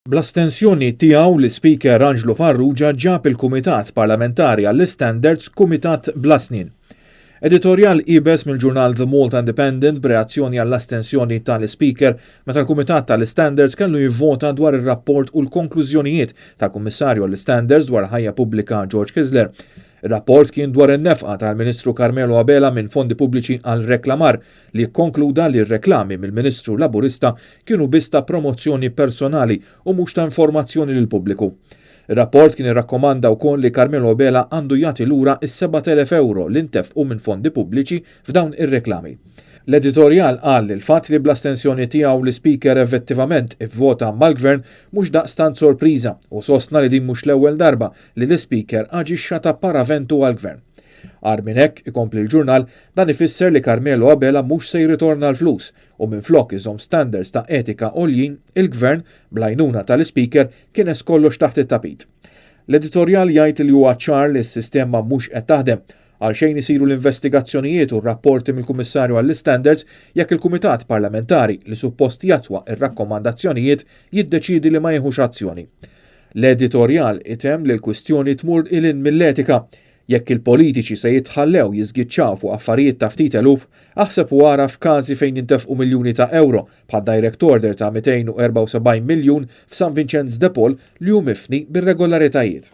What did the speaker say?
Bl-astensjoni tiegħu l-Ispeaker Anġlu Farrugia ġab il-Kumitat Parlamentari għall-Istandards kumitat bla snien. Editorjal iebes mill-ġurnal The Malta Independent b'reazzjoni għall-astensjoni tal-Ispeaker meta l-Kumitat tal-Istandards kellu jivvota dwar ir-rapport u l-konklużjonijiet tal-Kummissarju għall-Istandards dwar ħajja pubblika George Kisler. Ir-rapport kien dwar in-nefqa tal-Ministru Carmelo Abela minn fondi pubbliċi għal reklamar li kkonkluda li r-reklami mill-Ministru Laburista kienu biss ta' promozzjoni personali u mhux ta' informazzjoni lill-pubbliku. Ir-rapport kien irrakkomanda wkoll li Carmelo Abela għandu jagħti lura s-7,000 ewro li ntefqu minn fondi pubbliċi f'dawn ir-reklami. L-editorjal qal li l-fatt li bl-astensjoni tiegħu l-Ispeaker effettivament ivvota mal-Gvern mhux daqstant sorpriża u sostna li din mhux l-ewwel darba li l-Ispeaker aġixxa ta' paraventu għall-Gvern. Agħar minn hekk, ikompli l-ġurnal, dan ifisser li Carmelo Abela mhux se jirritorna l-flus u minflok iżomm standards ta' etika għoljin, il-Gvern, bl-għajnuna tal-Ispeaker, kines kollox taħt it-tapit. L-editorjal jgħid li huwa ċar li s-sistema mhux qed taħdem. Għalxejn isiru l-investigazzjonijiet u r-rapporti mill-Kummissarju għall-Istandards jekk il-Kumitat Parlamentari li suppost jattwa r-rakkomandazzjonijiet jiddeċiedi li ma jieħux azzjoni. L-editorjal itemm li l-kwistjoni tmur 'il hinn mill-etika. Jekk il-politiċi se jitħallew jiżgiċċaw fuq affarijiet ta' ftit eluf, aħseb u ara f'każi fejn jintefqu miljuni ta' ewro, bħad-direct order ta' 274 miljun f'San Vinċenz de Paul li hu mifni b'irregolaritajiet.